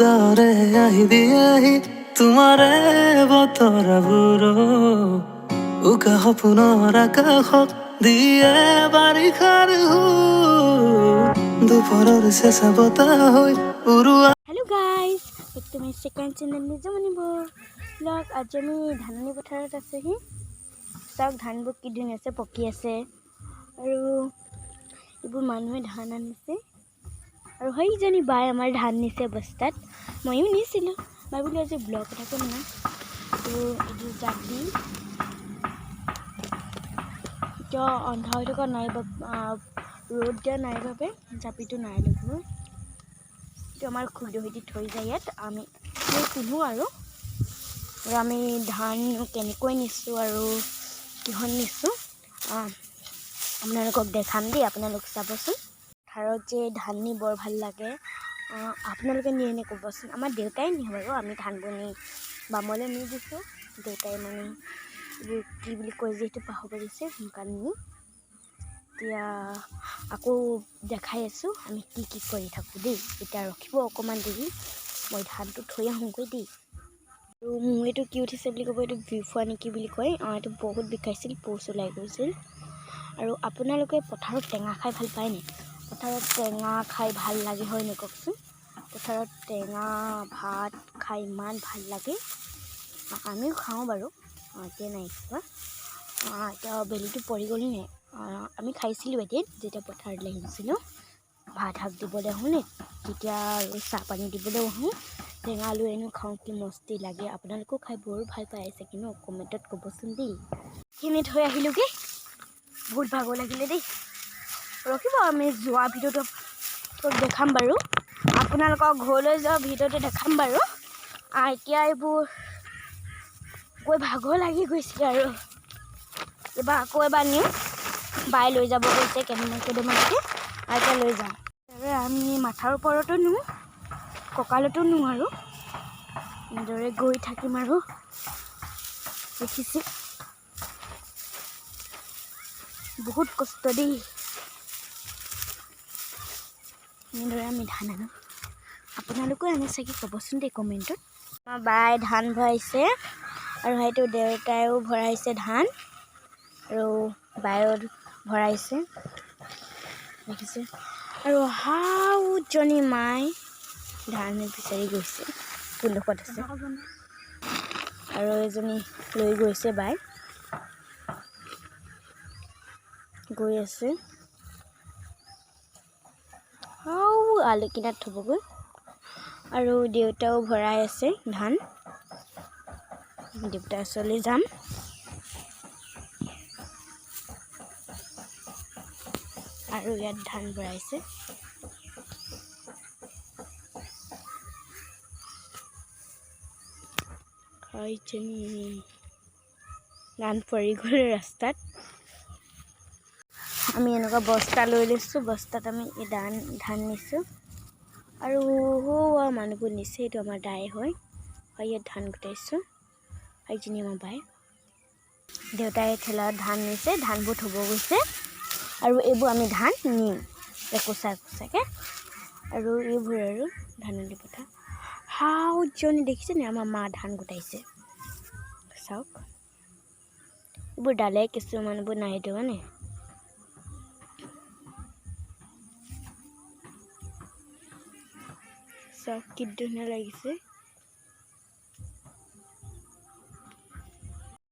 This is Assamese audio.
দৰে আহি দিয়েহি তোমাৰে বতৰাবোৰ, উকা সপোনৰ আকাশত দিয়ে বাৰিষাৰ সুৰ, দুপৰৰ চেঁচা বতাহ হৈ উৰুৱা। Hello guys, back to my second channel Nijumoni blog. আজি আমি ধাননি পথাৰত আছোহি। চাওক, ধানবোৰ কি ধুনীয়াছে পকি আছে আৰু এইবোৰ মানুহে ধান আনিছে। আৰু সেইজনী বাই আমাৰ ধান নিছে বস্তাত, ময়ো নিছিলোঁ। মই বোলো আজি ব্লগ এটাকে বনাম। তো এইটো জাপি এতিয়া অন্ধাৰ হৈ থকা নাই বা ৰ'দ দিয়া নাই বাবে জাপিটো নাই লগোৱা। এইটো আমাৰ খুৰীদেউহঁতি থৈ যায় ইয়াত, আমি পিন্ধোঁ। আৰু আৰু আমি ধান কেনেকৈ নিছোঁ আৰু কিহত নিছোঁ আপোনালোকক দেখাম দেই, আপোনালোক চাবচোন। পথাৰত যে ধান নি বৰ ভাল লাগে। আপোনালোকে নিয়ে নে ক'বচোন। আমাৰ দেউতাই নিয়ে বাৰু, আমি ধানবোৰ নি বামলৈ নি দিছোঁ। দেউতাই মানে এইবোৰ কি বুলি কয় যে সেইটো পাহৰি সোনকালে নি। এতিয়া আকৌ দেখাই আছোঁ আমি কি কি কৰি থাকোঁ দেই। এতিয়া ৰখিব অকণমান দেৰি, মই ধানটো থৈ আহোঁগৈ দেই। আৰু মোৰ এইটো কি উঠিছে বুলি ক'ব, এইটো বিফোৱা নেকি বুলি কয়। এইটো বহুত বিষাইছিল, প'চ ওলাই গৈছিল। আৰু আপোনালোকে পথাৰত টেঙা খাই ভাল পায় নে? পথাৰত টেঙা খাই ভাল লাগে হয় নে কওকচোন? পথাৰত টেঙা ভাত খাই ইমান ভাল লাগে। আমিও খাওঁ বাৰু, এতিয়া নাই খোৱা। এতিয়া বেলিটো পৰি গ'ল নে? আমি খাইছিলোঁ এদিন যেতিয়া পথাৰলৈ আহিছিলোঁ, ভাত শাক দিবলৈ আহোঁ নে তেতিয়া, আৰু চাহ পানী দিবলৈও আহোঁ, টেঙা লৈ আনো, খাওঁ, কি মস্তি লাগে। আপোনালোকেও খাই বৰ ভাল পাই চাগে ন? কমেণ্টত ক'বচোন দেই। খিনি থৈ আহিলোঁগৈ, বহুত ভাগৰ লাগিলে দেই। ৰখিব, আমি যোৱা ভিডিঅ'টো দেখাম বাৰু, আপোনালোকৰ ঘৰলৈ যোৱা ভিডিঅ'টো দেখাম বাৰু। এতিয়া এইবোৰ গৈ ভাগৰ লাগি গৈছিলে আৰু এইবাৰ আকৌ এবাৰ নিওঁ, বাই লৈ যাব গৈছে কেইদিনমান কেইদিনমানকৈ, আৰু এতিয়া লৈ যাওঁ। আৰু আমি মাথাৰ ওপৰতো নিওঁ, কঁকালতো নিওঁ, আৰু এনেদৰে গৈ থাকিম। আৰু দেখিছে, বহুত কষ্ট দেই। এনেদৰে আমি ধান আনো। আপোনালোকেও আনে চাগে, ক'বচোন দেই কমেণ্টত। আমাৰ বাই ধান ভৰাইছে আৰু সেইটো দেউতাইও ভৰাইছে ধান আৰু বায়েও ভৰাইছে, দেখিছে। আৰু হাউজনী মাই ধান বিচাৰি গৈছে, কোনডোখৰত আছে। আৰু এজনী লৈ গৈছে বাই, গৈ আছে হাও আলু কিনাত থ'বগৈ। আৰু দেউতাও ভৰাই আছে ধান। দেউতাৰ ওচৰলৈ যাম। আৰু ইয়াত ধান ভৰাইছে। ধান পৰি গ'ল ৰাস্তাত। আমি এনেকুৱা বস্তা লৈ লৈছোঁ, বস্তাত আমি এই ধান নিছোঁ। আৰু সৌৱা মানুহবোৰ নিছে, এইটো আমাৰ দাই হয়। আৰু ইয়াত ধান গোটাইছোঁ। এইজনী আমাৰ বাই। দেউতাই ঠেলাত ধান নিছে, ধানবোৰ থ'ব গৈছে। আৰু এইবোৰ আমি ধান নিম একোচা একোচাকৈ। আৰু এইবোৰ আৰু ধাননি পথাৰ। হাউজনী দেখিছেনে, আমাৰ মা ধান গোটাইছে, চাওক। এইবোৰ ডালে কিছুমানবোৰ নাই দোৱা নে। চাওক কি ধুনীয়া লাগিছে।